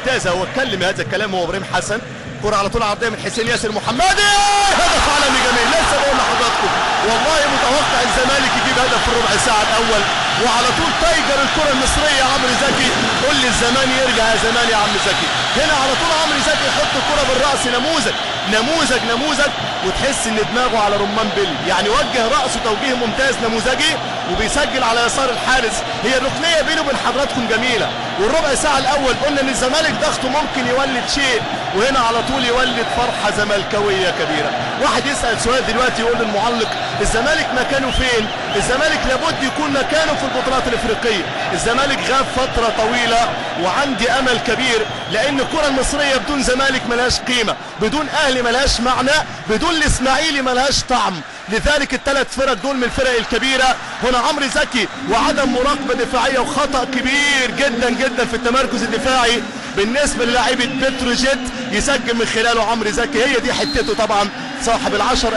ممتازة. هو اتكلم هذا الكلام هو ابراهيم حسن. كرة على طول عرضية من حسين ياسر محمدي، هدف عالمي جميل. لسه بقول لحضراتكم والله متوقع الزمالك يجيب هدف في الربع ساعة الأول، وعلى طول tiger الكرة المصرية عمرو زكي. قول لي الزمان يرجع يا زمان يا عم زكي. هنا على طول عمرو زكي يحط الكرة بالرأس، نموذج نموذج نموذج، وتحس ان دماغه على رمان بيلي، يعني وجه رأسه توجيه ممتاز نموذجي، وبيسجل على يسار الحارس. هي الركنية بينه وبين حضراتكم جميلة. والربع ساعة الأول قلنا ان الزمالك ضغطه ممكن يولد شيء، وهنا على طول يولد فرحة زملكاوية كبيرة. واحد يسأل سؤال دلوقتي يقول للمعلق الزمالك مكانه فين؟ الزمالك لابد يكون مكانه في البطولات الإفريقية. الزمالك غاب فترة طويلة، وعندي أمل كبير، لأن الكرة المصرية بدون زمالك ملهاش قيمة، بدون أهلي ملهاش معنى، بدون الإسماعيلي ملهاش طعم. لذلك الثلاث فرق دول من الفرق الكبيرة. هنا عمرو زكي وعدم مراقبة دفاعية وخطأ كبير جدا جدا في التمركز الدفاعي بالنسبة للاعيبة بتروجيت، يسجل من خلاله عمرو زكي. هي دي حتته طبعا صاحب العشر.